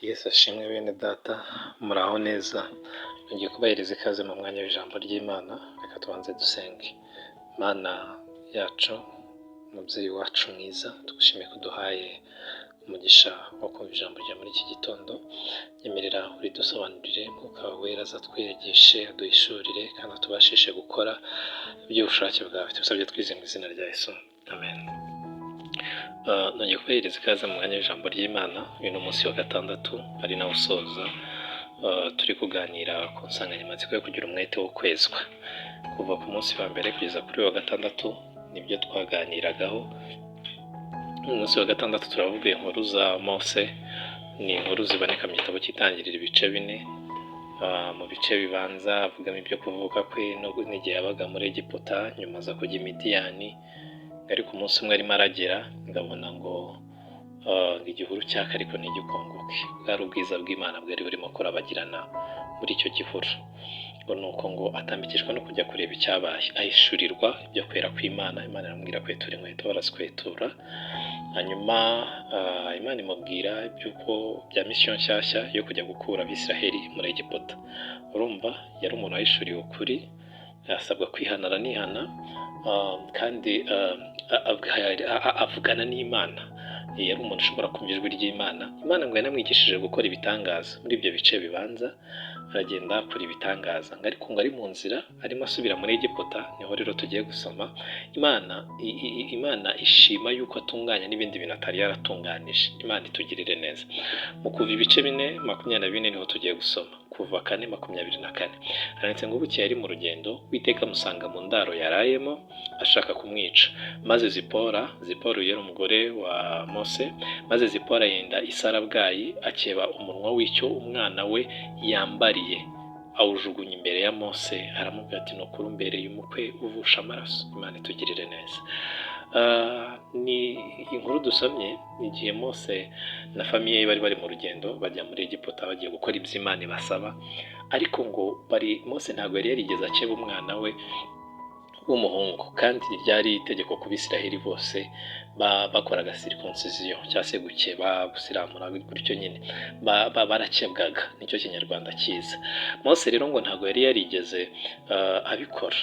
Yesu ashimwe bene data, muraho neza, nongeye kubahereza ikaze mu mwanya w'ijambo ry'Imana, reka tubanze dusenge. Mana yacu, umubyeyi wacu mwiza, tugushimiye ko uduhaye umugisha wo kumva ijambo rya muri iki gitondo, nyemerera uridusobanurire, Mwuka Wera aza atwigishe, aduhishurire kandi atubashishe gukora iby'ubushake bwawe. Tubisabye twizeye mu izina rya Yesu, amen. Nongeye kubahereza ikaze mu mwanya w'ijambo ry'Imana. Uyu ni umunsi wa gatandatu ari nawo usoza, turi kuganira ku nsanganyamatsiko yo kugira umwete wo kwezwa. Kuva ku munsi wa mbere kugeza kuri uyu wa gatandatu nibyo twaganiragaho. Mu munsi wa gatandatu turavuga inkuru za Mose, ni inkuru ziboneka mu gitabo cy'Itangiriro ibice 4. Mu bice bibanza avugamo ibyo kuvuka kwe n'igihe yabaga muri Egiputa, nyuma aza kujya i Midiyani, ariko umunsi umwe arimo aragera ngabona ngo igihuru cyaka ariko ntigikongoke. Bwari ubwiza bw'Imana bwari burimo kurabagirana muri icyo gihuru. Ngo nuko ngo atambikishwa no kujya kureba icyabaye, ahishurirwa ibyo kwera kw'Imana. Imana iramubwira kwetura inkweto, barazikwetura. Hanyuma Imana imubwira iby'uko bya mission nshyashya yo kujya gukura Abisiraheli muri Egiputa. Urumva yari umuntu wahishuriwe ukuri, asabwa kwihana aranihana, kandi avugana n'Imana. Yari umuntu ushobora kumva ijwi ry'Imana. Imana ngo yanamwigishije gukora ibitangaza. Muri ibyo bice bibanza aragenda akora ibitangaza, ariko ngo ari mu nzira arimo asubira muri Egiputa, niho rero tugiye gusoma. Imana ishima yuko atunganya n'ibindi bintu atari yaratunganije. Imana itugirire neza. Mu Kuva ibice 4:24 niho tugiye gusoma. Kuva 4:24 handitse ngo: "Bukeye ari mu rugendo, Uwiteka amusanga mu ndaro yarayemo ashaka kumwica. Maze Zipora," Zipora yari umugore wa Mose, "maze Zipora yenda isarabwayi, akeba umunwa w'icyo umwana we yambariye, awujugunya imbere ya Mose, aramubwira ati: 'Ni ukuri umbereye umukwe uvusha amaraso.'" Imana itugirire neza. Ni inkuru dusomye igihe Mose na famille ye bari bari mu rugendo bajya muri Egiputa, bagiye gukora ibyo Imana ibasaba, ariko ngo bari Mose ntabwo yari yarigeze akeba umwana we w'umuhungu, kandi ryari itegeko ku Bisiraheli bose bakoraga circoncision cyangwa se gukeba, gusiramura gutyo nyine, barakebwaga, nicyo Kinyarwanda cyiza. Mose rero ngo ntabwo yari yarigeze abikora.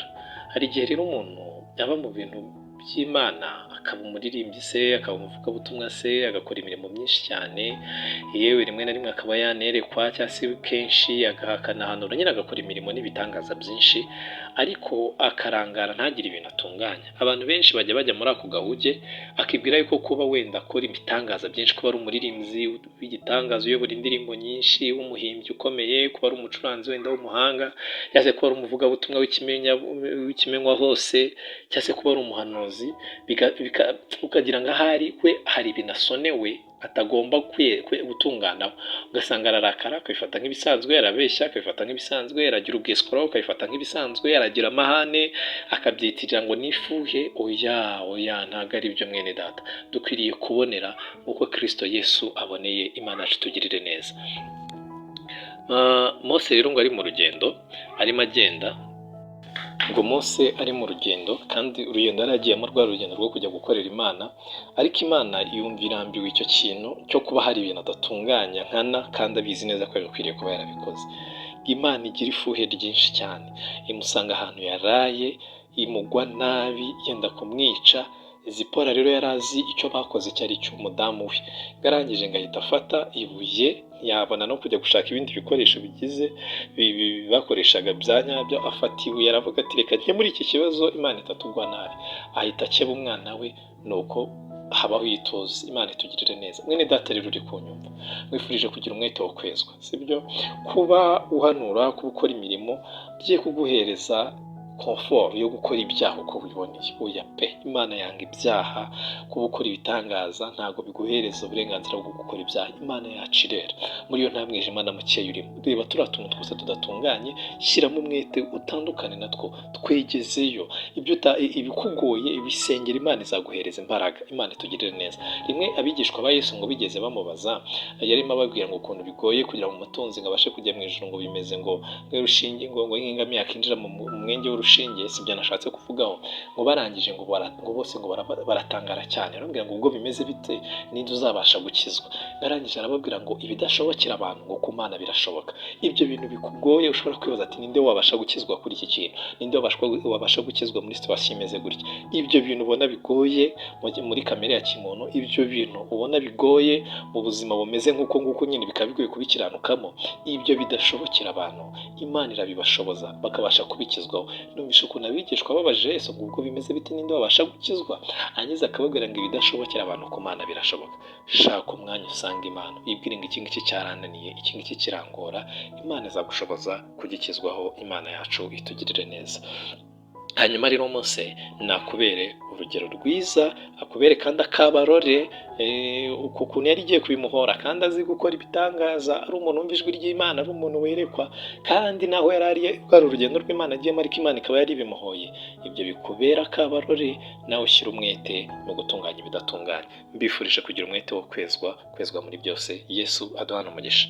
Hari igihe rero umuntu aba mu bintu by'Imana, akaba umuririmbyi se, akaba umuvugabutumwa se, agakora imirimo myinshi cyane, yewe rimwe na rimwe akaba yanerekwa cyangwa se kenshi akanahanura nyine, agakora imirimo n'ibitangaza byinshi, ariko akarangara ntagire ibintu atunganya. Abantu benshi bajya bajya muri ako gahuge, akibwira yuko kuba wenda akora ibitangaza byinshi, kuba ari umuririmbyi w'igitangaza uyobora indirimbo nyinshi, w'umuhimbyi ukomeye, kuba ari umucuranzi wenda w'umuhanga, cyangwa se kuba ari umuvugabutumwa w'ikimenywa hose, cyangwa se kuba ari umuhanuzi, ukagira ngo ahari we hari ibintu asonewe atagomba gutunganaho. Ugasanga ararakara akabifata nk'ibisanzwe, arabeshya akabifata nk'ibisanzwe, aragira ubwesikoro akabifata nk'ibisanzwe, aragira amahane akabyitirira ngo nifuhe. Oya, oya, ntabwo ari byo mwene data. Dukwiriye kubonera nk'uko Kristo Yesu aboneye. Imana yacu itugirire neza. Mose rero ngo ari mu rugendo arimo agenda, ngo Mose ari mu rugendo, kandi urugendo yari agiyemo rwari urugendo rwo kujya gukorera Imana, ariko Imana yumva irambiwe icyo kintu cyo kuba hari ibintu adatunganya nkana, kandi abizi neza ko yagakwiriye kuba yarabikoze. Imana igira ifuhe ryinshi cyane, imusanga ahantu yaraye, imugwa nabi, yenda kumwica. Zipora rero yari azi icyo bakoze icyo ari cyo, umudamu we. Arangije ngo ahita afata ibuye, ntiyabona no kujya gushaka ibindi bikoresho bigize bakoreshaga bya nyabyo, afata ibuye aravuga ati: "Reka nkemure iki kibazo, Imana itatugwa nabi." Ahita akeba umwana we, nuko habaho ituze. Imana itugirire neza. Mwene data rero uri kunyumva, wifurije kugira umwete wo kwezwa, sibyo? Kuba uhanura, kuba ukora imirimo bye kuguhereza confort yo gukora ibyaha uko wiboneye, oya pe. Imana yanga ibyaha. Kuba ukora ibitangaza ntabwo biguhereza uburenganzira bwo gukora ibyaha. Imana yacu irera, muri yo nta mwijima na mukeya urimo. Reba turiya tuntu twose tudatunganye, shyiramo umwete utandukane natwo, twegezeyo ibyo ibikugoye, ibisengera, Imana izaguhereza imbaraga. Imana itugirire neza. Rimwe abigishwa ba Yesu ngo bigeze bamubaza, yarimo ababwira ngo ukuntu bigoye kugira ngo umutunzi ngo abashe kujya mu ijuru, ngo bimeze ngo nk'urushinge, ngo nk'ingamiya yakinjira mu mwenge w'urushinge. rushinge, sibyo nashatse kuvugaho. Ngo barangije ngo bose ngo baratangara cyane, arababwira ngo ubwo bimeze bite, ninde uzabasha gukizwa? Barangije arababwira ngo ibidashobokera abantu ngo ku Mana birashoboka. Ibyo bintu bikugoye, ushobora kwibaza ati: "Ninde wabasha gukizwa kuri iki kintu? Ninde wabasha gukizwa muri situation imeze gutya?" Ibyo bintu ubona bigoye muri kamere ya kimuntu, ibyo bintu ubona bigoye mu buzima bumeze nk'uko nguko nyine, bikaba bigoye kubikiranukamo, ibyo bidashobokera abantu, Imana irabibashoboza bakabasha kubikizwaho. Numvishe ukuntu abigishwa babajije Yesu ngo ubwo bimeze bite, ninde wabasha gukizwa? Hanyuma akababwira ngo ibidashobokera abantu ku Mana birashoboka. Shaka umwanya usanga Imana, wibwire ngo iki ngiki cyarananiye, iki ngiki kirangora, Imana izagushoboza kugikizwaho. Imana yacu itugirire neza. Hanyuma rero Mose nakubere urugero rwiza, akubere kandi akabarore uku kuntu yari igiye kubimuhora, kandi azi gukora ibitangaza, ari umuntu wumva ijwi ry'Imana, ari umuntu werekwa, kandi naho yari ari rwari urugendo rw'Imana agiyemo, ariko Imana ikaba yari ibimuhoye. Ibyo bikubera akabarore, nawe ushyira umwete mu gutunganya ibidatunganye. Mbifurije kugira umwete wo kwezwa, kwezwa muri byose. Yesu aduhana umugisha.